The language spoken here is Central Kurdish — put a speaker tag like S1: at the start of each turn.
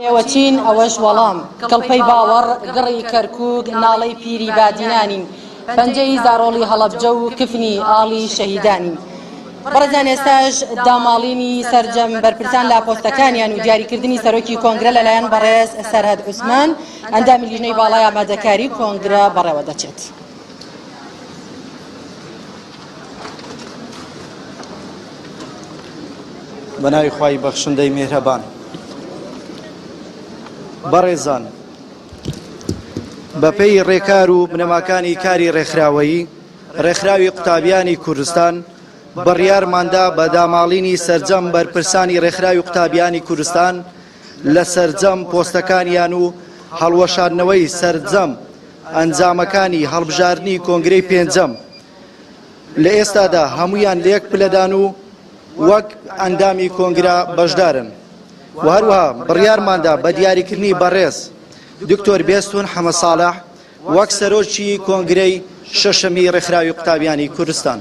S1: ئێوە چین ئەوەش وەڵام، کڵپەی باوەڕ، گڕی کەرکوک، ناڵەی پیری بادینانین، پەنجەی زارۆڵی هەڵەبجە و کفنی ئاڵی شەهیدانین. بەڕێزان ئێستاش داماڵینی سەرجەم بەرپرسان لە پۆستەکانیان و دیاریکردنی سەرۆکی کۆنگرە لەلایەن بەڕێز سەرهەد عوسمان ئەندامی لیژنەی باڵای ئامادەکاری کۆنگرە بەڕێوە دەچێت.
S2: بە ناوی خوای بەخشندەی میهرەبان. بەڕێزان بەپێی ڕێکار و بنەماکانی کاری ڕێکخراوەیی ڕێکخراوی قوتابیانی کوردستان بڕیارماندا بە داماڵینی سەرجەم بەرپرسانی ڕێکخراوی قوتابیانی کوردستان لە سەرجەم پۆستەکانیان و هەڵوەشاندنەوەی سەرجەم ئەنجامەکانی هەڵبژاردنی کۆنگرەی پێنجەم لە ئێستادا هەموویان لە یەک پلەدان و وەک ئەندامی کۆنگرە بەشدارن و هەروەها بڕیارماندا بە دیاریکردنی بەڕێز دکتۆر بێستون حەمە ساڵح وەک سەرۆکی کۆنگرەی شەشەمی ڕێکخراوی قوتابیانی کوردستان.